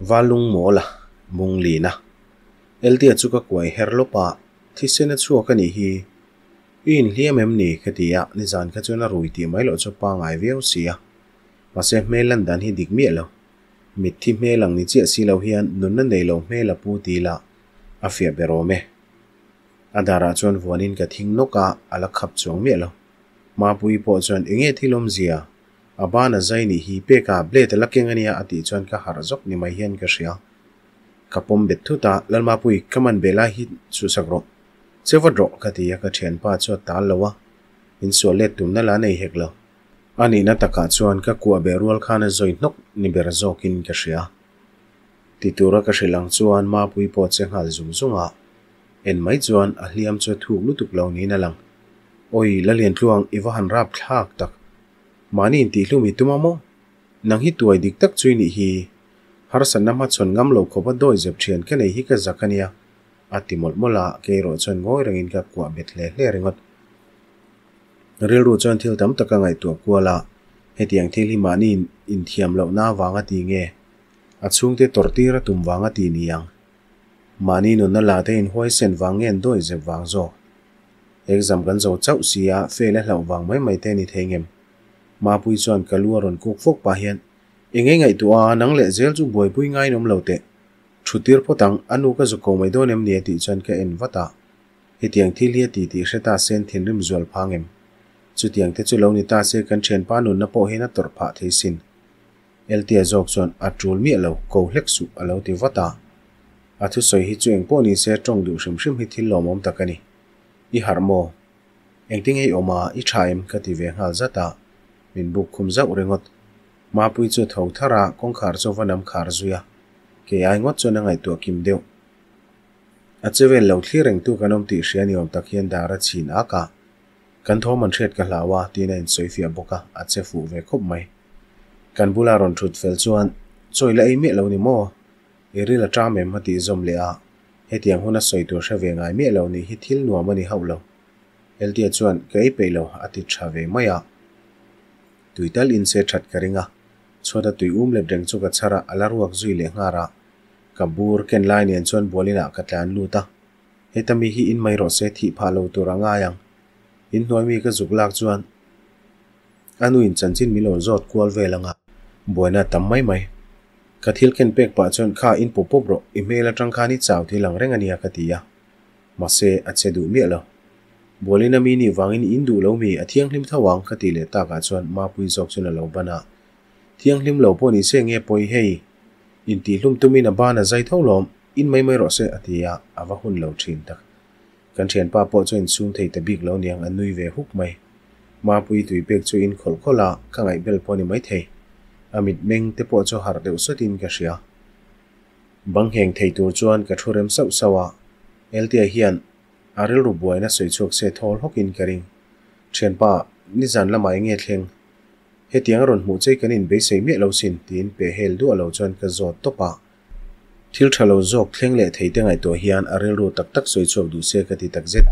Valung mawl a, mung lin a. Eltia chu ka kuai her lawp a, thisen a chhuak a nih hi. I inhliam em ni? ka ti a, nizan kha chuan a rui tih mai loh chu pangai viau si a. Mahse hmel lan dan hi dik miah lo. Mitthi hmel ang ni chiah si lo hian nunna nei lo hmel a pu ti ila a fiah ber awm e. A darah chuan vuanin ka thing nawk a, a la khap chuang miah lo. Mapuii pawh chuan enge thil awmzia? A ban a zai nih hi pek a, blade a la keng a nia a tih chuan ka harh zawk ni mai hian ka hria. Ka pawm bet thut a, Lalmapui, ka man beh lai hi chhuhsak rawh. Che vat rawh ka ti a, ka thianpa chu a tal lo a, min sual let tumna la nei hek lo. A nihna takah chuan ka kuah beh rual khan a zawi hnawk ni ber zawkin ka hria. Ti tura ka hrilh ang chuan Mapui pawh che nghal zung zung a, en mai chuan a hliam chu a thuk lutuk lo niin a lang. Awi, Laliantluang, i va han rap thlak tak. Mahni intihhlum i tum a maw? Nang hi tuai dik tak chu i nih hi. Harsatna hmachhawn ngam lo khawpa dawi zep thian ka nei hi ka zak a nia, a ti mawlh mawlh a, kei erawh chuan ngawi rengin ka kuah bet hle hle ringawt. Rilru chuan thil tam tak a ngaihtuah kual a, hetiang thil hi mahni inthiam lohna avanga ti nge? A chhungte tawrhtir a tum vanga ti ni ang. Mahni nunna la te inhuaisen vang nge an dawi zep vang zawk? Exam kan zo chauh si a, fail a hlauh vang mai mai te a ni thei ngem? Mapui chuan ka lu a rawn kuk fawk pah hian, Eng ei ngaihtuah a, nang leh zel chu buaipui ngainawm lo teh. Thu tir phawt ang, a nu ka zu ko mai dawn em ni a tih chuan ka en vat a. Hetiang thil hi a ti tih hre ta se an thinrim zual phang em? Chutiang te chu lo ni ta se kan thianpa nunna pawh hian a tawrh phah thei sin. Eltia zawk chuan a tul miah lo, ko hlek suh a lo ti vat a. A thusawi hi chu engpawh ni se tawng duh hrim hrim hi thil lawmawm tak a ni. I harh maw? Engtin nge i awm a, i tha em? ka ti ve nghal zat a. Min buk khum zauh ringawt. Mapui chu tho thar a, kawngkhar chu va nam khar zui a. Kei ai ngawt chuan a ngaihtuah kim deuh. A che vel lo thlir reng tu kan awm tih hria ni awm tak hian dar a chhin ak a. Kan thawm an hriat ka hlau a, tiin a insawifiah bawk a, a che fuh ve khawp mai. Kan bula rawn thut fel chuan, Chawi la ei miah lo ni maw? I ril a ṭam em? a tih zawm leh a, hetiang huna sawi tur hre ve ngai miah lo nih hi thil nuam a ni hauh lo. Eltia chuan, Ka ei peih lo, a ti ṭha ve mai a. Tui tal in se ṭhat ka ring a, chhuata tui um let reng chu ka chhar a, a la ruak zui leh nghar a. Ka bur ken lai nen chuan bualinah ka tlan lut a, heta mi hi in mai rawh se thih phah lo tur a ngai ang. In hnuai mi ka zuk lak chuan a nu in chanchin min lo zawt kual vel ang a, buaina a tam mai mai. Ka thil ken pek pah chuan kha in pawp pawp rawh, i hmel atang khan i chau thil ang reng a nia ka ti a, mahse a che duh miah lo. Bualina mi nih vangin in duh lo mi a thianghlim tho ang ka tih leh takah chuan Mapui zawk chuan a lo ban a, Thianghlim lo pawh ni se nge pawi hei? Intihhlum tumin a ban a zai tho lawm, in mai mai rawh se a ti a, a va hun lo thin tak. Kan thianpa pawh chu insum thei ta bik lo niang a nui ve huk mai. Mapui tui pek chu in khawlh khawlh a, ka ngaihbel pawh ni mai thei. A mitmeng te pawh chu harh deuh sawtin ka hria. Bang ngheng thei tur chuan ka thu rem sauh sauh a, Eltia hian a rilru buaina sawi chhuak se thawl hawkin ka ring. Thianpa, nizan lamah enge thleng? Hetiang a rawn hmuh chei kan inbeisei miah lo sin, tiin pe hel duah lo chuan ka zawt tawp a. Thil tha lo zawk thleng leh thei te ngaihtuah hian a rilru tak tak sawi chhuak duh se ka ti tak zet.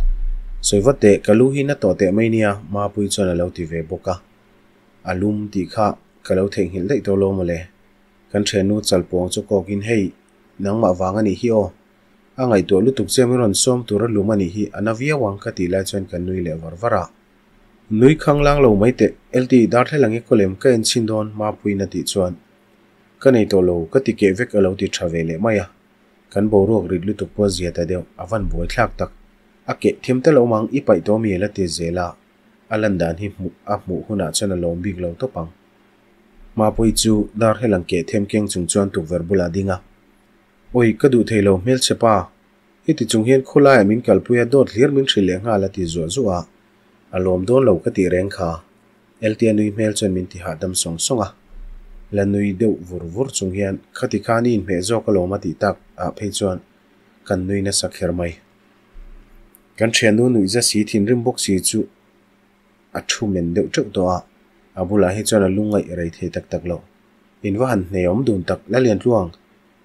Sawi vat teh, ka lu hi na tawh teh mai nia, Mapui chuan a lo ti ve bawk a. A lum tih kha ka lo theihnghilh daih tawh lo mawle. Kan thiannu chalpuang chu kawkin hei, nangmah vang a nih hi aw. A ngaihtuah lutuk che min rawn sawm tur a lum a nih hi, a na viau ang ka tih lai chuan ka nui leh var var a. Nui khang lang lo mai teh, LT, darthlalang i kawlem ka en chhin dawn, Mapuiin a tih chuan, Ka nei tawh lo, ka ti keh vek a lo ti tha ve leh mai a. Kan boruak rit lutuk pawh a zia ta deuh, a van buai thlak tak. A keh them ta lo mang, i paih tawh mi a la ti zel a, a lan dan hi hmuh a hmuh hunah chuan a lawm bik lo tawp ang. Mapui chu darthlalang keh them keng chung chuan tukverh bulah a ding a, Awi, ka duh thei lo hmelchhe pa, Heti chung hian khawlaiah min kalpui a, dawt hlir min hrilh leh nghal a ti zuah zuah a, a lawm dawn lo ka tih reng kha. Eltia nui hmel chuan min ti hahdam sawng sawng a, la nui deuh vur vur chung hian khati khan i inhmeh zawk alawm a tih tak ah phei chuan kan nui nasa kher mai. Kan thiannu nuihza si thinrim bawk si chu a thu men deuh teuh tawh a, a bulah hi chuan a lungngaih rei thei tak tak lo. In va han hne awm dun tak Laliantluang,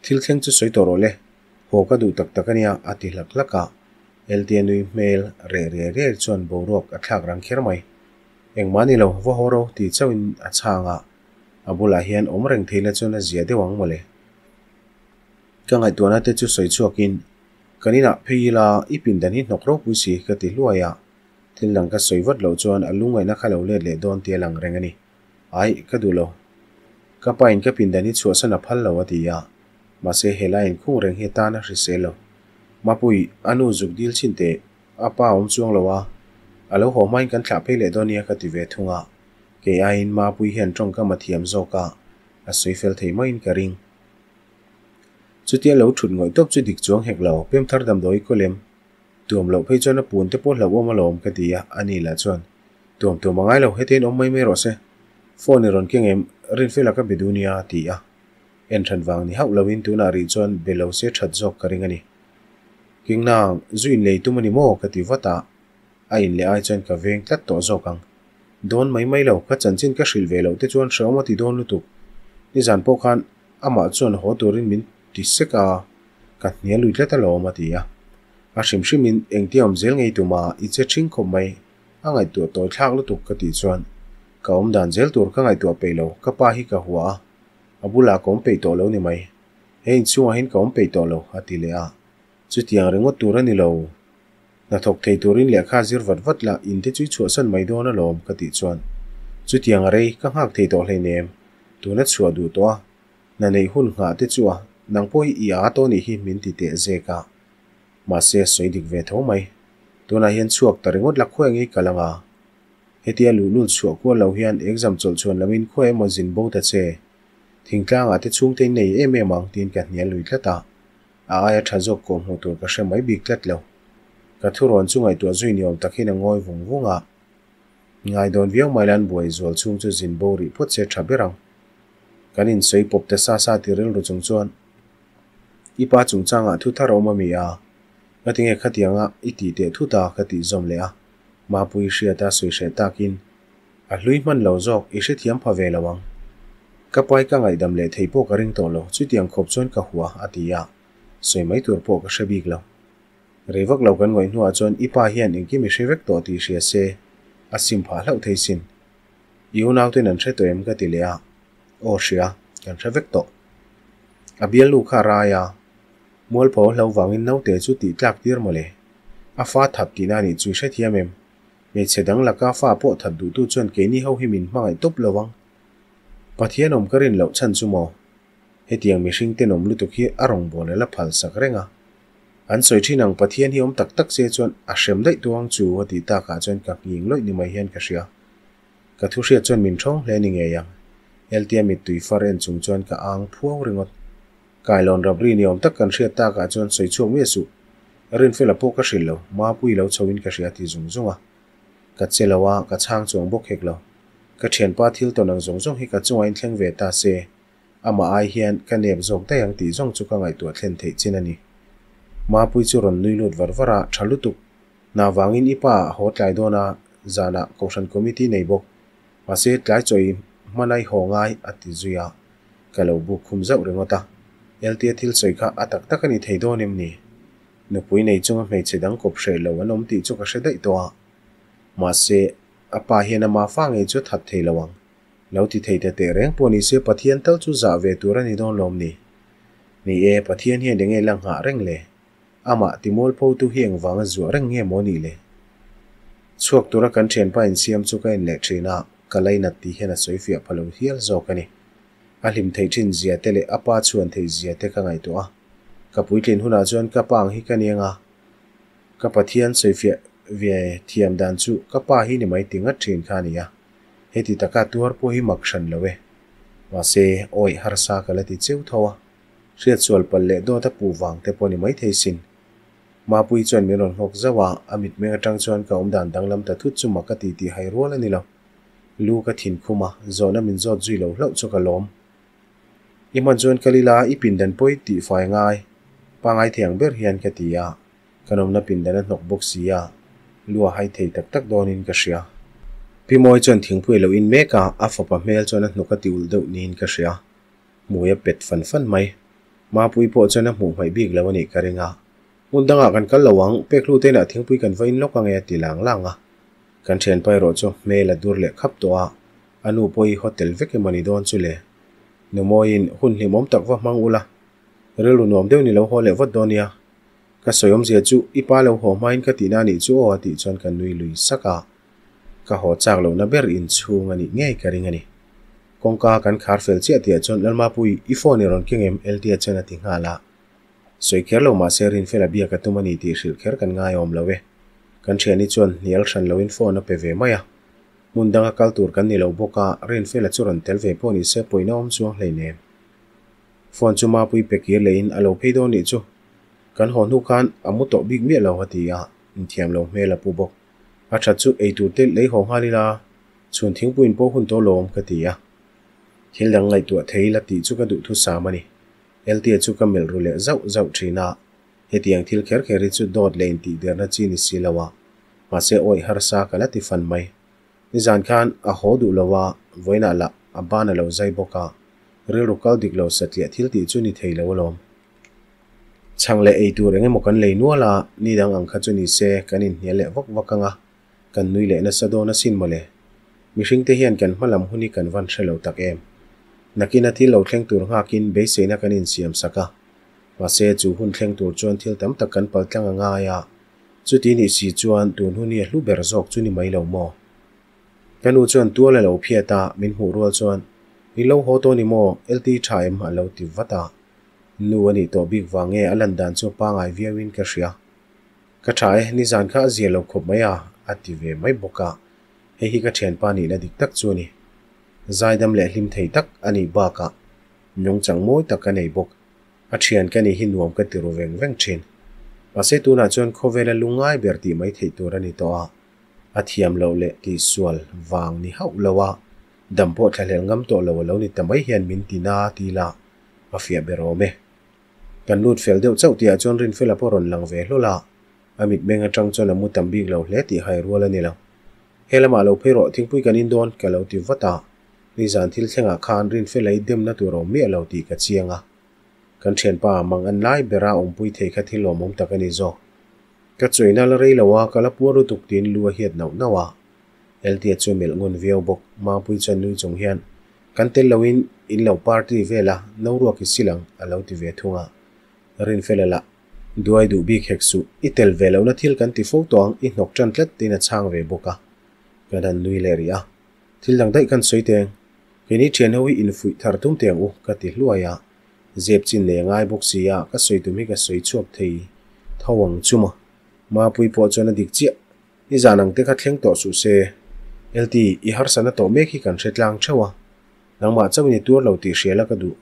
thil thleng chu sawi tawh rawh le. Haw ka duh tak tak a nia, a ti hlak hlak a. Eltia nui hmel reh riai riai chuan boruak a thlak rang kher mai. Engmah ni lo, va haw ro ti chauhin a chhang a, a bulah hian awm reng thei la chuan a zia deuh ang mawle. Ka ngaihtuahna te chu sawi chhuakin, Kan inah phei ila i pindan hi hnawk ropui si ka ti hluai a, thil dang ka sawi vat loh chuan a lungngaihna kha lo let leh dawn tih a lang reng a ni. Aih, ka duh lo. Ka pain ka pindan hi chhuahsan a phal lo a ti a, mahse helai inkhung reng hi a tan a hrisel lo. Mapui, a nu zuk dil chhin teh, a pa a awm chuang lo a, a lo haw hmain kan thlah phei leh dawn nia ka ti ve thung a, kei aiin Mapui hian tawngkam a thiam zawk a, a sawi fel thei maiin ka ring. Chutia lo thut ngawih tawp chu dik chuang hek lo, Pemthar damdawi kawlem tuam loh phei chuan a pun te pawh hlauhawm alawm ka ti a, ani lah chuan tuam tuam a ngai lo, hetiang awm mai mai rawh se, phone i rawn keng em, Rinfela ka be duh nia a ti a, en hran vang ni hauh loin tunah rih chuan be lo se that zawk ka ring a ni. Kingnang, zu inlei tum a ni maw? ka ti vat a, a inleh ai chuan ka veng tlat tawh zawk ang. Dawn mai mai lo, ka chanchin ka hrilh ve loh te chuan hrehawm a ti dawn lutuk. Nizan pawh khan amah chuan haw turin min ti sek a, ka hnial lui tlat alawm a ti a. A hrim hrimin engtia awm zel ngei tuma i che ṭhing khawp mai, a ngaihtuah tawi thlak lutuk ka tih chuan ka awm dan zel tur ka ngaihtuah peih lo, ka pa hi ka hua a, a bulah ka awm peih tawh lo ni mai. He inchhungah hian ka awm peih tawh lo a ti leh a, chutiang ringawt tur a ni lo. Hnathawk thei turin lehkha zir vat vat la, in te chu i chhuahsan mai dawn alawm ka tih chuan chutiang a rei ka nghak thei tawh hleinem, tuna chhuah duh tawh a, hna neih hun nghah te chu a, nang pawh hi i â tawh nih hi min ti teh zek a. Mahse sawi dik ve tho mai. Tunah hian chhuak ta ringawt la khawi angei kal anga. Hetia luhlul chhuah kual lo hian exam chawlh chhuan loin khawi emaw zin bo ta che. Thingtlangah te chhungte in nei em em ang tiin ka hnial lui tlat a. A aia tha zawk kawh hmuh tur ka hre mai bik tlat lo. Ka thurawn chu ngaihtuah zui ni awm tak hian a ngawi vung vung a. Ngai dawn viau mai lan buai zual chhung chu zin bo rih phawt se tha ber ang. Kan insawi pawp ta sa sa ti rilru chung chuan i pa chungchangah thu thar a awm a mi a, ngatinge khatianga i tih teh thut a ka tih zawm leh a, Mapui hriata sawi hreh takin A hlui hman lo zawk, i hrethiam pha ve lo ang. Ka pai ka ngaihdam leh thei pawh ka ring tawh lo, chutiang khawp chuan ka hua, a ti a, sawi mai tur pawh ka hre bik lo. Rei vak lo kan ngawih hnuah chuan i pa hian engkim i hre vek tawh tih hria se, a sim phah hlauh thei sin. I unauten an hre tawh em ka ti leh a, aw hria, kan hre vek tawh. A bialnu kha a rai a, mualpho a hlo vangin naute chu tih tlak tir mawle. A fa thap tihna anih chu i hrethiam em? Hmeichhe dang laka fa pawh that duhtu chuan keini ho hi min hmangaih tawp lo ang. Pathian awm ka rin loh chhan chu maw? Hetiang mihring tenawm lutuk hi a rawngbâwl a la phal sak reng a. An sawi thin ang Pathian hi awm tak tak se chuan a hrem daih tu ang chu a tih takah chuan ka nghing lawih ni mai hian ka hria. Ka thu hriat chuan min ṭhawng hle ni ngei ang. Eltia mittui far en chung chuan ka ang phuau ringawt. Kailawn rabri ni awm tak kan hriat takah chuan sawi chhuak miah suh. Rinfela pawh ka hrilh lo, Mapui lo chhoin ka hria ti zung zung a. Ka che lo a, ka chhang chuang bawk hek lo. Ka thianpa thil tawn ang zawng zawng hi ka chungah inthleng ve ta se, amah ai hian ka nep zawk daih ang tih zawng chu ka ngaihtuah thlen theih chin a ni. Mapui chu rawn nui lut var var a, tha lutuk. Hna vangin i pa a haw tlai dawn a, zanah Kohhran Committee nei bawk. Mahse, tlai chawi hman a i haw ngai, a ti zui a. Ka lo buk khum zauh ringawt a. Eltia thil sawi kha a tak tak a ni thei dawn em ni? Nupui nei chunga hmeichhe dang kawp hreh lo an awm tih chu ka hre daih tawh a. Mahse, a pa hian ama fa ngei chu a that thei lo ang. Lo ti thei ta teh reng pawh ni se Pathian tal chu zah ve tur a ni dawn lawm ni? Ni e, Pathian hian enge la nghah reng le? Amah timualphotu hi engvanga zuah reng nge maw nih le? Chhuak tura kan thianpa insiam chu ka en leh thin a, ka lainat tih hian a sawi fiah pha lo hial zawk a ni. A hlim theih thin zia te leh a pa chhuan theih zia te ka ngaihtuah a. Ka puitlin hunah chuan ka pa ang hi ka niang a, ka Pathian sawi fiah ve thiam dan chu ka pa hi ni mai ti ngat thin kha a ni a. Heti taka tuar pawh hi mak hran lo e. Mahse, awih harsa ka la ti cheu tho a. Hriatsual palh leh dawt a puh vang te pawh ni maithei sin. Mapui chuan min rawn nghawk zauh a, a mitmeng atang chuan ka awmdan danglam ta thut chu mak ka ti tih hai rual a ni lo. Lu ka thin khum a, zawhna min zawt zui lo hlauh chu ka lawm. I hman chuan kal ila i pindan pawi tih fai ngai pangai thei ang ber hian ka ti a, kan awmna pindan a hnawk bawk si a, lu a hai thei tak tak dawnin ka hria. Pi Mawi chuan thingpui a lo in mek a, a fapa hmel chuan a hnuk a ti ulh deuh niin ka hria. Hmui a pet fan fan mai. Mapui pawh chuan a hmuh hmaih bik lo a nih ka ring a. Hmun dangah kan kal lo ang, pek hlu te inah thingpui kan va in lawk ange a ti lang lang a. Kan thianpa erawh chu hmel a dur leh khap tawh a, a nu pawh hi hotel vek emaw ni dawn chu le. Nu Mawiin hun hlimawm tak va hmang ula. Rilru nuam deuh ni lo haw leh vat dawn nia. Ka sawi awmzia chu i pa lo haw hmain ka tihna anih chu aw a tih chuan ka nui lui sak a. Ka haw chak lohna ber inchhung anih ngei ka ring a ni. Kawngka kan khar fel chiah tihah chuan Lalmapui i phone i rawn keng em? Eltia chuan a ti nghal a. Sawi kher lo mahse Rinfela biak a tum a ni tih hrilh kher kan ngaiawm lo e. Kan thiani chuan hnial hran loin phone a pe ve mai a. Hmun danga kal tur kan ni lo bawk a, Rinfela chu rawn tel ve pawh ni se pawina awm chuang hleinem. Phone chu Mapui pe kir lehin a lo phei dawn nih chu. Kan haw hnu khan a mu tawh bik miah lo a ti a, inthiam lo hmel a pu bawk. A that chu ei tur te lei haw nghal ila, chhun thingpuiin pawh hun tawh lawm ka ti a. Thil dang ngaihtuah thei la tih chu ka duhthusam a ni. Eltia chu ka melh ru leh zauh zauh thin a, hetiang thil kher kher hi chu dawt leh intihderna chi ni si lo a, mahse awih harsa ka la ti fan mai. Nizan khan a haw duh lo a, vawiinah lah a ban a lo zai bawk a, rilru kal dik lo satliah thil tih chu ni thei lo alawm. Chhang leh ei tur eng emaw kan lei nual a, ni dang ang kha chu ni se kan inhnial leh vak vak ang a, kan nui leh nasa dawn asin mawle. Mihringte hian kan hma lam hun hi kan van hre lo tak em. Nakina thil lo thleng tur nghakin beiseina kan insiam sak a. Mahse chu hun thleng tur chuan thil tam tak kan paltlang a ngai a, chuti nih si chuan tun hun hi a hlu ber zawk chu ni mai lo maw? Ka nu chuan tual a lo phiat a, min hmuh rual chuan, I lo haw tawh ni maw? LT tha em? a lo ti vat a. Nu a nih tawh bik vang nge a lan dan chu pangai viauin ka hria. Ka tha e, nizan kha a zia lo khawp mai a, a ti ve mai bawk a. Hei hi ka thianpa nihna dik tak chu a ni. Zaidam leh hlim thei tak a nih bakah nungchang mawi tak ka nei bawk. A thian ka nih hi nuam ka ti ru veng veng thin. Mahse tunah chuan khawvela lungngai ber tih mai theih tur a ni tawh a. A thiam loh leh tihsual vang ni hauh lo a, dam pawh thlahlel ngam tawh lo a lo ni ta mai hian min ti na ti la, a fiah ber awm e. Kan lut fel deuh chauh tihah chuan Rinfela pawh rawn lang ve hlawl a, a mitmeng atang chuan a mu tam bik lo hle tih hai rual a ni lo. He lamah lo phei rawh, thingpui kan in dawn, ka lo ti vat a. Nizan thil thlengah khan Rinfela i demna tur a awm miah lo tih ka chiang a. Kan thianpa mang an lai bera awmpui thei kha thil lawmawm tak a ni zawk. Ka chuaina la rei lo a, ka la puar lutuk tiin lu a hiat nauh nauh a. Eltia chu melh ngun viau bawk. Mapui chuan nui chung hian, Kan tel loin in lo party vel a, no ruak i sil ang, a lo ti ve thung a. Rinfela lah, Duai duh bik hek suh, i tel ve lohna thil kan ti fo tawh ang, i hnawk tan tlat tiin a chhang ve bawk a. Kan han nui leh rih a. Thil dang daih kan sawi teng. Keini thian ho hi infuih thar tum teh ang u, ka ti hluai a. Zep chin nei a ngai bawk si a, ka sawi tum hi ka sawi chhuak thei tho ang chu maw. Mapui pawh chuan a dik chiah. I zan ang te kha thleng tawh suh se. LT, i harsatna tawh mek hi kan hre tlang theuh a. Nangmah chauhin i tuar lo tih hria la ka duh.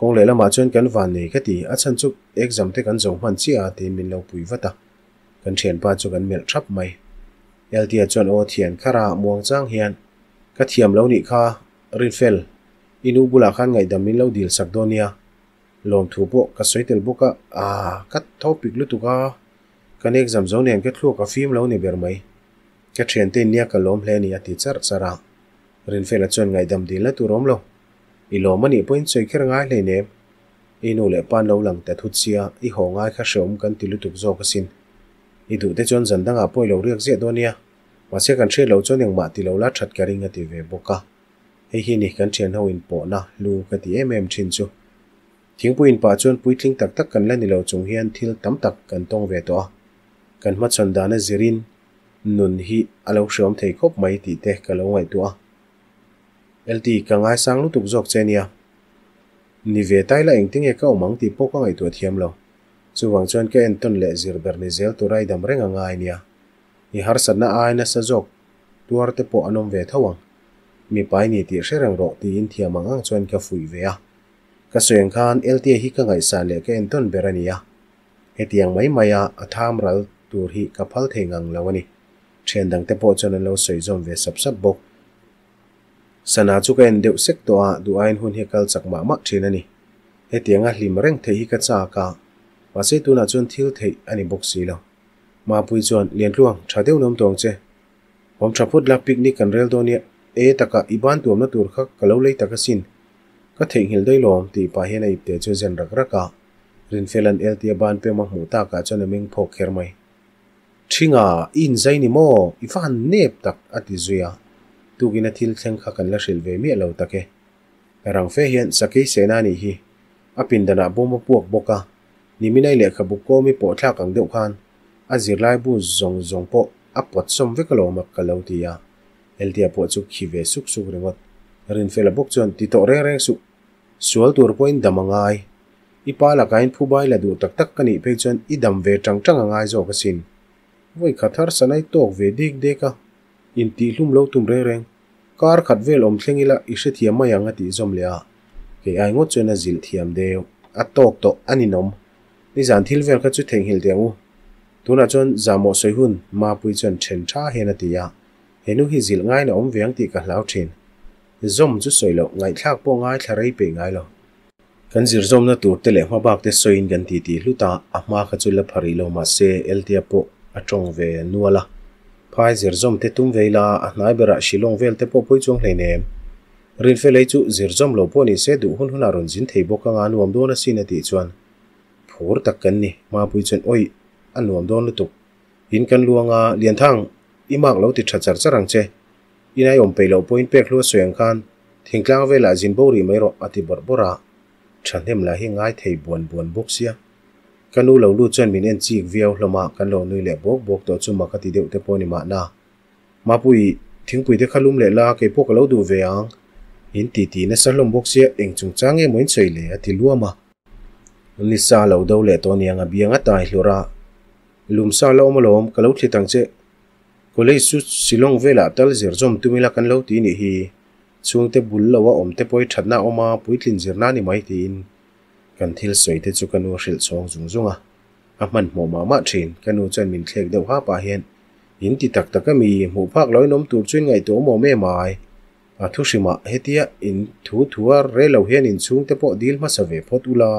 Kawng leh lamah chuan kan van nei ka ti, a chhan chu exam te kan zo hman chiah a tiin min lo pui vat a. Kan thianpa chu kan melh thap mai. LT-a chuan aw thian kharh a, muang chang hian, Ka thiam lo nih kha, Rinfel, i nu bulah khan ngaihdam min lo dil sak dawn nia. Lawmthu pawh ka sawi tel bawk a, aah, ka tho pik lutuk a, kan exam zo nen ka thluak a fim lo ni ber mai. Ka thiante in nia ka lawm hle a ni a ti charh charh a. Rinfela chuan ngaihdam dilna tur awm lo. I lawm a nih pawhin sawi kher ngai hleinem. I nu leh pa an lo lang ta thut sia, i haw ngai kha hreawm kan ti lutuk zawk asin. I duh te chuan zan dangah pawh i lo riak ziah dawn nia. Mahse kan hriat loh chuan engmah ti lo la that ka ring a ti ve bawk a. Hei hi ni kan thian ho inpawhna hlu ka ti em em thin chu. Thingpui inpah chuan puitling tak tak kan la ni lo chung hian thil tam tak kan tawng ve tawh a. Kan hmachhawn dana zirin nun hi a lo hreawm thei khawp mai tih te ka lo ngaihtuah a. LT, ka ngaisang lutuk zawk che nia. Ni ve tai la engtinge ka awm ang tih pawh ka ngaihtuah thiam lo. Chuvang chuan ka entawn leh zir ber ni zel tura i dam reng a ngai nia. I harsatna ai nasa zawk tuar te pawh an awm ve tho ang. Mipa i ni tih hre reng rawh tiin thiam ang ang chuan ka fuih ve a. Ka sawi ang khan LTA hi ka ngaihsan leh ka entawn ber a ni a. Hetiang mai maia a tham ral tur hi ka phal thei ngang lo a ni. Thian dangte pawh chuan an lo sawi zawm ve sap sap bawk. Sana chu ka en deuh sek tawh a, duh aiin hun hi a kal chak mah mah thin a ni. Hetianga hlim reng theih hi ka chak a, mahse tunah chuan thil theih a ni bawk si lo. Mapui chuan, Liantluang, tha deuh nawm tawng che. Awm tha phut la, picnic kan rel dawn nia. E taka, i ban tuamna tur kha ka lo lei tak asin. Ka theihnghilh daih lawm, tih pah hian a ipte chu a zen rak rak a. Rinfela'n Eltia ban pem a hmuh takah chuan a meng phawk kher mai. Ṭhinga, i inzai ni maw? I va han nep tak, a ti zui a. Tukin a thil thleng kha kan la hrilh ve miah lo tak e. Rang fe hian sakei sehna a nih hi. A pindanah bawm a puak bawk a, niminai lehkhabu kawmi pawh thlak ang deuh khan a zirlaibu zawng zawng pawh a pawt sawm vek alawm a ka lo ti a. Eltia pawh chu khi ve suk suk ringawt. Rinfela bawk chuan ti tawh reng reng suh. Sual tur pawhin dam a ngai. I pa lakain phubai la duh tak tak ka nih phei chuan i dam ve tang tang a ngai zawk asin. Vawi khat harsa nai tawk ve dek dek a, intihhlum lo tum reng reng. Kar khat vel awm thleng ila i hrethiam mai ang a tih zawm leh a, kei ai ngawt chuan a zilh thiam deuh. A tawk tawh a ninawm. Nizan thil vel kha chu theihnghilh teh ang u. Tunah chuan zahmawh sawi hun Mapui chuan then tha hian a ti a, he nu hi zilh ngaiin a awm ve ang tih ka hlau thin. Zawm chu sawi loh, ngaihthlak pawh ngaithla rei peih ngai lo. Kan zirzawmna tur te leh hmabak te sawiin kan titi hlut a, a hma kha chu la pha rih lo mahse Eltia pawh a tawng ve nual a. Phai zirzawm te tum ve ila a hnai berah Shillong vel te pawh pawi chuang hleinem. Rinfelei chu zirzawm lo pawh ni se duh hun hunah rawn zin thei bawk anga nuam dawn asin a tih chuan phur tak kan ni. Mapui chuan awi a nuam dawn lutuk. In kan luang a, Lianthang, i mak lo ti tha char char ang che. In ai awm peih loh pawhin pek hlu a sawi ang khan thingtlang velah zin bo rih mai rawh a ti bawrh bawrh a, thahnem lah hi ngai thei buan buan bawk sia. Ka nu lo lut chuan min en chik viau hlawm a, kan lo nui leh bawk bawk tawh chu mak a ti deuh te pawh a ni mahna. Mapui, thingpui te kha lum leh la, kei pawh ka lo duh ve ang. In ti ti nasa hlawm bawk sia, eng chungchang nge maw in sawi le a ti luam a. Nisa lo do leh tawh aniang a biang a tai hlur a, Lumsa la awm alawm, ka lo thlit ang che. College chu Shillong velah tal zir zawm tum ila kan lo ti nih hi. Chhungte bul lo a awm te pawh i thatna a awm a, puitlin zirna a ni mai tiin kan thil sawi te chu ka nu a hrilh chhawng zung zung a. A hmanhmawh mah mah thin. Ka nu chuan min thlek deuh hap ah hian in ti tak tak a mi, hmuh phak lo in awm tur chu in ngaihtuah awm awm em ai. A thu hrimah hetia in thu thu a re lo hian in chhungte pawh dil hmasa ve phawt ula.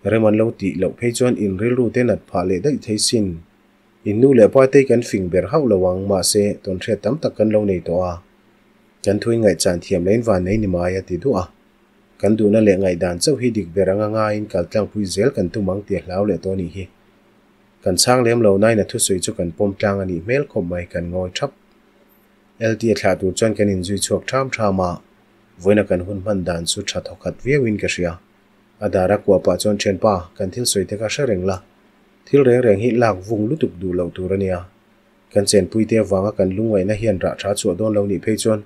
Rem an lo tih loh phei chuan in rilru te nat phah leh daih thei sin. In nu leh pa te kan fing ber hauh lo ang, mahse, tawnhriat tam tak kan lo nei tawh a. Kan thuin ngaihchan thiam leh in van nei ni mai a ti duah a. Kan duhna leh ngaihdan chauh hi dik ber anga ngaiin kal tlangpui zel kan tum ang tih a hlau leh tawh a nih hi. Kan chhang lem lo nain a thusawi chu kan pawm tlang a nih hmel khawp mai, kan ngawi thap. LT a thlah tur chuan kan inzui chhuak ṭham ṭham a, vawiina kan hun hman dan chu ṭha thawkhat viauin ka hria. A dar a kuah pah chuan ṭhianpa, kan thil sawi te kha hre reng la. Thil reng reng hi lak vung lutuk duh loh tur a nia. Kan chenpuite avanga kan lungngaihna hian rah tha chhuah dawn lo nih phei chuan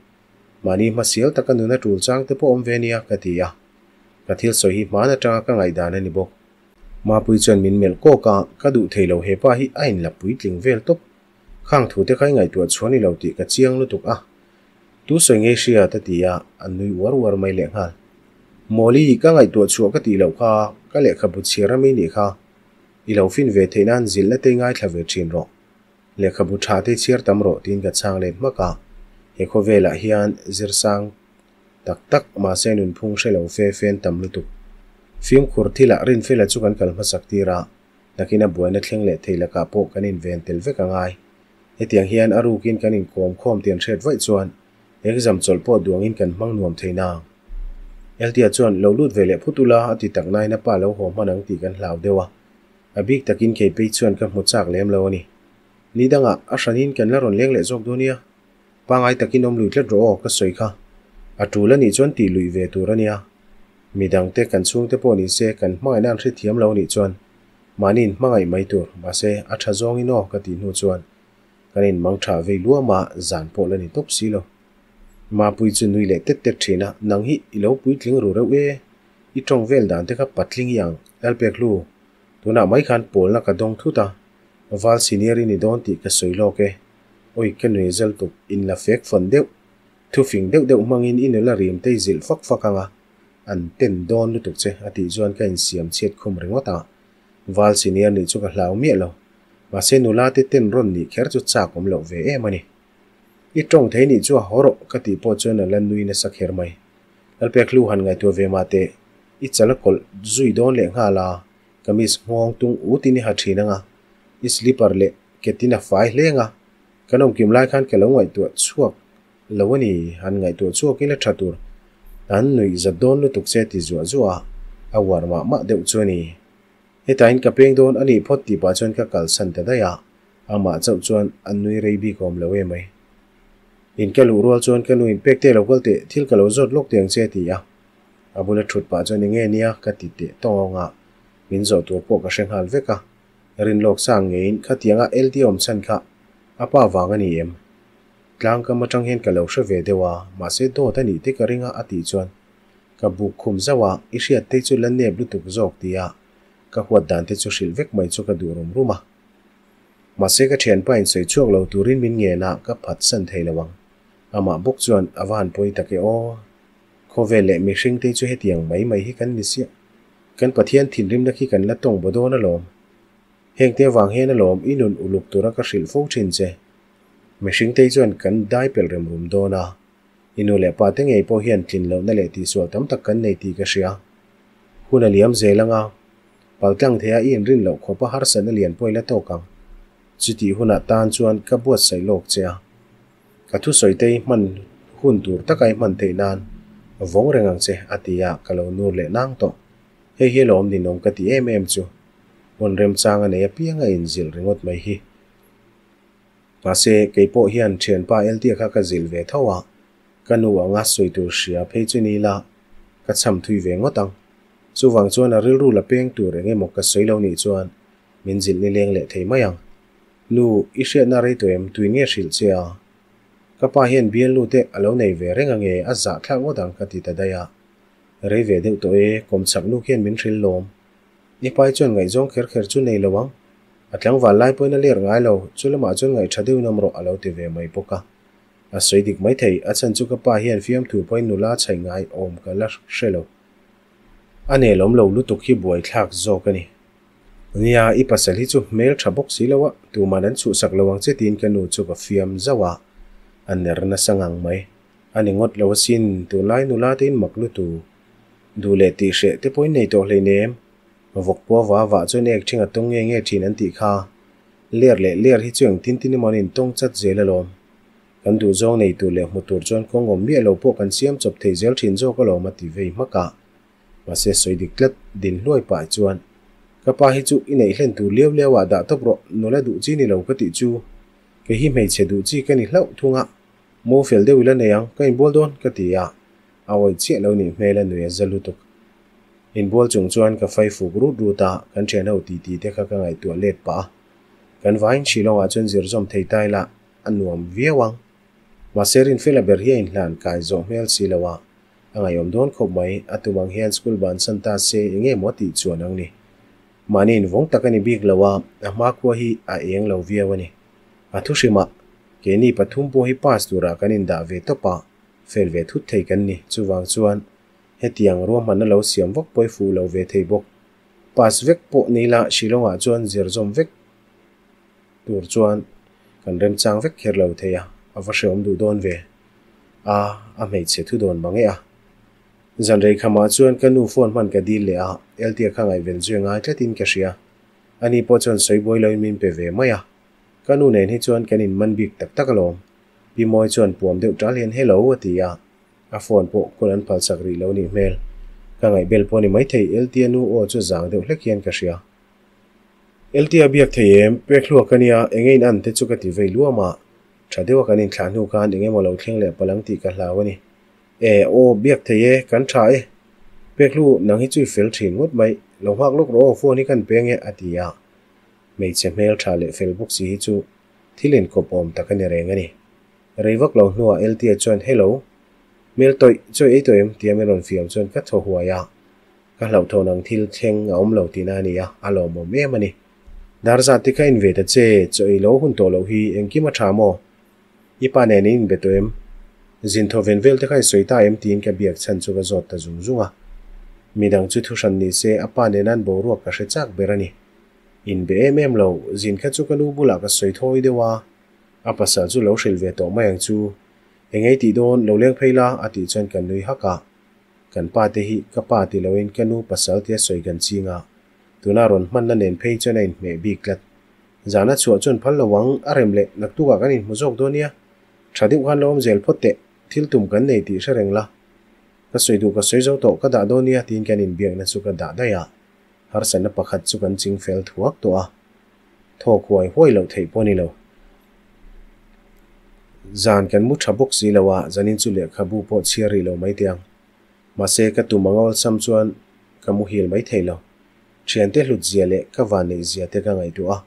mahni hmasial taka nuna tul chang te pawh awm ve nia ka ti a. Ka thil sawi hi hmaan atanga ka ngaihdan a ni bawk. Mapui chuan min melh kawk a, ka duh thei lo hepa hi a inla puitling vel tawp. Khang thu te kha i ngaihtuah chhuah ni lo tih ka chiang lutuk a. Tu sawi ngei hria ta ti a, a nui uar uar mai lehnghal. Mawli, ka ngaihtuah chhuah ka tih loh kha, ka lehkhabu chhiar ami nih kha. I lo fin ve theih nan zilhna te i ngaithla ve thin rawh. Lehkhabu tha te i chhiar tam rawh tiin ka chhang let hmak a. He khawvelah hian zirsang tak tak mahse nunphung hre lo fe fen tam lutuk. Fimkhur thilah Rinfela chu kan kal hmasak tir a, nakin a buaina thleng leh thei lakah pawh kan inven tel vek a ngai. Hetiang hian a rukin kan inkawm khawm tih an hriat vaih chuan exam chawlh pawh duangin kan hmang nuam thei nang. Eltia chuan lo lut ve leh phut ula a ti tak nain a pa lo haw hman ang tih kan hlau deuh a. A bik takin kei phei chuan ka hmu chak lem lo a ni. Ni dangah a hranin kan la rawn leng leh zawk dawn nia. Pangai takin awm lui tlat rawh aw ka sawi kha. A tul a nih chuan tih luih ve tur a nia. Midangte kan chhungte pawh ni se kan hmangaihna an hrethiam lo a nih chuan mahni in hmangaih mai tur, mahse a tha zawngin aw ka tih hnu chuan kan in mang tha vei luam a, zan pawh la ni tawp si lo. Mapui chu nui leh tet tet thin a, nang hi i lo puitling ru reuh e, i tawng vel dan te kha patling i ang, Lalpeklu, tunah mai khan pawlna ka dawng thut a, val senior i ni dawn tih ka sawi lawk e, awi ka nui zel tuk, in la fek fawn deuh, thufing deuh deuh hmangin i nula rim te i zilh fak fak ang a, an ten dawn lutuk che a tih chuan ka insiam chhiat khum ringawt a, val senior nih chu ka hlau miah lo, mahse nula te ten rawn nih kher chu chak awm loh ve em a ni. I tawng thei nih chu a haw rawh ka tih pawh chuan a la nui nasa kher mai. Lalpek hlu han ngaihtuah ve mah teh, i chal a kawlh zui dawn leh nghal a, kamis nghawng tung ut in i ha thin ang a, i slipper leh ketin a fai hleng a, kan awmkim lai khan ka lo ngaihtuah chhuak lo a ni, han ngaihtuah chhuak ila tha tur. An nuih zat dawn lutuk che ti zuah zuah a, a uar mah mah deuh chu a ni. Hetain ka peng dawn a nih phawt tih pah chuan ka kalsan ta daih a, amah chauh chuan an nui rei bik awm lo em mai. In ka luh rual chuan ka nu in pek te lo kal teh, thil ka lo zawt lawk teh ang che a ti a. A bula thut pah chuan enge nia ka ti teh tawng a, min zawh tur pawh ka hre nghal vek a. Rinlawk sang ngeiin khatianga LD awm chhan kha a pa vang a ni em? Tlang kam atang hian ka lo hre ve deuh a, mahse dawt a nih te ka ring a a tih chuan ka buk khum zauh a, i hriat te chu la nep lutuk zawk tia ka huat dan te chu hrilh vek mai chu ka duh rum rum a. Mahse ka thianpa in sawi chhuak lo turin min ngen a, ka phatsan thei lo ang. Amah bawk chuan a va han pawi tak e aw. Khawvel leh mihring te chu hetiang mai mai hi kan ni siah. Kan Pathian thinrimna khi kan la tawng baw dawn alawm. Heng te avang hian alawm i nun uluk tura ka hrilh fo thin che. Mihring te chuan kan dai pelh rem rum dawn a. I nu leh pa te ngei pawh hian tlin lohna leh tihsual tam tak kan nei tih ka hria. Hun a liam zel anga, paltlang theia i inrin loh khawpa harsatna lian pawh i la tawk ang. Chutih hunah tan chuan ka buatsaih lawk che a. Ka thusawi te i hman hun tur taka i hman theih nan vawng reng ang che, a ti a, ka lo nur leh nang tawh. Hei hi alawm ninawm ka ti em em chu. Hun remchang a nei apiang a inzilh ringawt mai hi. Mahse, kei pawh hian thianpa Eltia kha ka zilh ve tho a, ka nu anga sawi tur hria phei chu ni ila ka cham thui ve ngawt ang. Chuvang chuan a rilru la peng tur eng emaw ka sawi lo nih chuan min zilh nileng leh thei mai ang. Nu, i hriatna rei tawh em? Tui nge hrilh che a? Ka pa hian bialnu te a lo nei ve reng ange, a zahthlak ngawt ang ka ti ta daih a. Rei ve deuh tawh e, kawmchhak nu khian min hrilh lawm. I pai chuan ngaihzawng kher kher chu nei lo ang. A tlangval lai pawhin a ler ngai lo, chu lamah chuan ngaihṭha deuhin awm rawh a lo ti ve mai bawk a. A sawi dik mai thei, a chhan chu ka pa hian fiamthu pawhin nula chhaih ngai awm ka la hre lo. A nelawm lo lutuk hi buaithlak zawk a ni. Nia, i pasal hi chu hmel ṭha bawk si lo a, tuman an chhuhsak lo ang che tiin ka nu chu ka fiam zauh a, a ner nasa ngang mai. A ni ngawt lo asin, tunlai nula te in mak lutuk. Duh leh tih hreh te pawhin nei tawh hleinem. Vawk pua va vah chuan ek ṭhing a tawng nge nge ṭhin an tih kha. Ler leh ler hi chu engtin tin emaw an intawng chat zel alawm. Kan duhzawng nei tur leh hmu tur chuan kawng awm miah lo pawh kan siam chawp thei zel ṭhin zawk alawm a ti vei hmak a. Mahse sawi dik tlat din hluai pah chuan, Ka pa hi chu i neih hlen tur liau liau ah dah tawp rawh, nula duh chi ni lo ka tih chu. Kei hi hmeichhe duh chi ka ni hlauh thung a, mo fel deuh ila nei ang, ka inbual dawn ka ti a. A awih chiah lo nih hmel a nui a za lutuk. Inbual chung chuan ka fai fuk rut rut a, kan thian ho titi te kha ka ngaihtuah let pah a. Kan vain Shillong ah chuan zir zawm thei ta ila a nuam viau ang. Mahse Rinfela ber hi a inhlan kai zawh hmel si lo a, a ngaihawm dawn khawp mai, a tum ang hian school bansan ta se enge maw tih chuan ang ni. Mahni invawng tak a ni bik lo a, a hmakhua hi a eng lo viau a ni. A thuhrimah, keini pathum pawh hi pass turah kan indah ve tawp a, Fel ve thut thei kan ni. Chuvang chuan hetiang ruahmanna lo siam vak pawi fuh lo ve thei bawk. Pass vek pawh ni la Shillong-ah chuan zir zawm vek tur chuan kan remchang vek kher lo thei a, a va hrehawm duh dawn ve. A, a hmeichhe thu dawn mang e a. Zanrei khamah chuan ka nu phone hman ka dil leh a, Eltia kha ngaihven zui a ngai tlatin ka hria. Ani pawh chuan sawi buai loin min pe ve mai a. Ka nu nen hi chuan kan inman bik tak tak alawm. Pi Mawi chuan puam deuh ṭal hian Hello a ti a, a phone pawh kawl an phalsak rih lo nih hmel. Ka ngaihbel pawh a ni maithei, Eltia nu aw chu zang deuh hlek hian ka hria. Eltia biak thei em, pek hluak a nia, enge in an te chu ka ti vei luam a, ṭha deuha kan inthlah hnu khan eng emaw lo thleng leh palh ang tih ka hlau a ni. E, aw, biak thei e, kan ṭha e. Pek hlu, nang hi chu i fel ṭhin ngawt mai, lo nghak lawk rawh aw, phone hi kan peng e, a ti a. Hmeichhe hmel ṭha leh fel bawk si hi chu Thil inkawp awm tak a ni reng a ni. Rei vak lo hnuah Eltia chuan Hello! Hmel tawih chawi ei tawh em? tia min rawn fiam chuan ka thaw huai a. Ka hlauhthawn ang thil thleng a awm lo tihna a ni a, a lawmawm em a ni. Dar zat te kha in ve ta che, chaw ei lo hun tawh loh hi engkim a tha maw? I pa nen in inbe tawh em? Zin thaw ven vel te kha i sawi ta em? tiin ka biak chhan chu ka zawt ta zung zung a. Midang chu thuhran ni se a pa nena an boruak ka hre chak ber a ni. Inbe em em lo, zin kha chu ka nu bulah ka sawi thawi deuh a, a pasal chu lo hrilh ve tawh mai ang chu. Eng ei tih dawn, lo leng phei la, a tih chuan kan nui hak a. Kan pa te hi ka pa ti loin ka nu pasal tia sawi kan ching a, tuna rawn hmanna nen phei chuan a inhmeh bik tlat. Zana chhuah chuan phal lo ang, a rem leh naktukah kan inhmu zawk dawn nia. Tha deuh khan lo awm zel phawt teh, thil tum kan nei tih hre reng la. Ka sawi duh ka sawi zo tawh, ka dah dawn nia tiin kan inbiakna chu ka dah daih a. Harsatna pakhat chu kan ching fel thuak tawh a, thawk huai huai loh theih pawh a ni lo. Zan kan mu tha bawk si lo a, zanin chu lehkhabu pawh chhiar rih lo mai teh ang. Mahse ka tum ang awlsam chuan ka muhil mai thei lo. Thiante hlut zia leh ka vanneih zia te ka ngaihtuah a.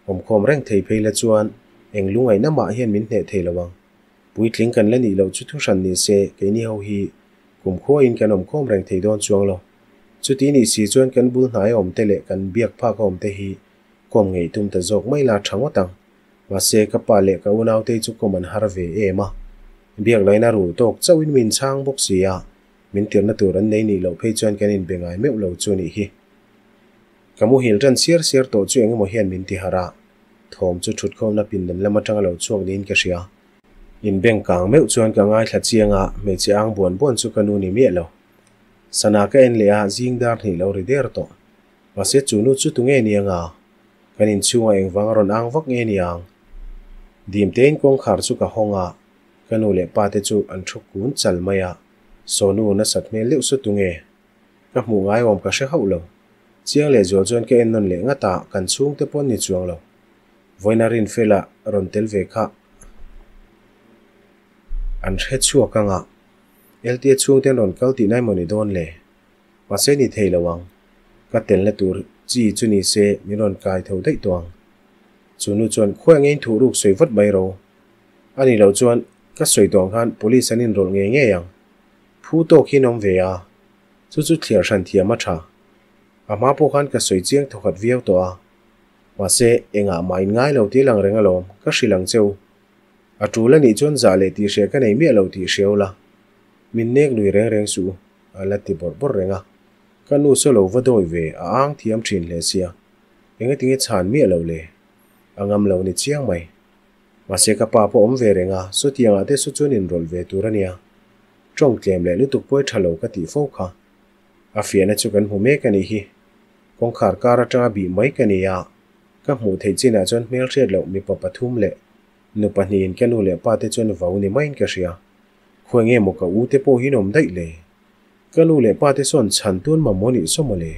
Awmkhawm reng thei phei la chuan eng lungaihna mah hian min hneh thei lo ang. Puitling kan la nih loh chu thuhran ni se keini ho hi kumkhua in kan awmkhawm reng thei dawn chuang lo. Chuti nih si chuan kan bul hnai a awm te leh kan biak phak a awm te hi kawm ngei tum ta zawk mai la tha ngawt ang. Mahse ka pa leh ka unautei chu kawm an har ve em a. Biak laina rul tawk chauhin min chhang bawk si a, min tirhna tur an nei nih loh phei chuan kan inbe ngai meuh lo chu nih hi. Ka muhil tan siar siar tawh chu engemaw hian min ti harh a, thawm chu thutkhawmna pindan lam atanga lo chhuak niin ka hria. Inbeng kang meuh chuan ka ngaithla chiang a, hmeichhe ang buan buan chu ka nu ni miah lo. Sana ka en leh a, zing dar hnih lo ri der tawh. Mahse chu nu chu tunge ni anga? Kan inchhungah engvang a rawn ang vak nge ni ang? Dimtein kawngkhar chu ka hawng a, ka nu leh pa te chu an thu kun chal mai a, Sonu nasat hmel deuh saw tunge? Ka hmuh ngaiawm ka hre hauh lo. Chiang leh zual chuan ka en nawn leh ngat a, kan chhungte pawh an ni chuang lo. Vawiina Rinfela rawn tel ve kha an hre chhuak ang a, LTA chhungte an rawn kal tih nai maw ni dawn le? Mahse ni thei lo ang. Ka telna tur chi chu ni se min rawn kai tho daih tawh ang. Chu nu chuan khawi angin thuh ruk sawi vat mai ro. A nih loh chuan ka sawi tawh ang khan police an inrawlh ngei ngei ang. Phu tawk hi an awm ve a, chu chu thliar hran thiam a tha. A hma pawh khan ka sawi chiang thawkhat viau tawh a. Mahse, engah mah in ngai lo tih lang reng alawm, ka hrilh ang che u. A tul a nih chuan zah leh tih hriah ka nei miah lo tih hria ula. Min nek lui reng reng suh u, a la ti bawrh bawrh reng a. Ka nu saw lo va dawi ve, a ang thiam thin hle sia. Engatinge chhan miah lo le? A ngam lo ni chiang mai. Mahse ka pa pawh awm ve reng a, sawtiangah te saw chuan inrawlh ve tur a nia. Tawng tlem leh lutuk pawi tha lo ka tih fo kha. A fiahna chu kan hmu mek a nih hi. Kawngkhar kar atanga bih mai ka ni a, ka hmuh theih chinah chuan hmelhriat loh mipa pathum leh nu pahnihin ka nu leh pa te chuan vau ni maiin ka hria. Khawi nge maw ka u te pawh hi an awm daih le? Ka nu leh pa te sawn chhan tun mamawh nih saw maw le?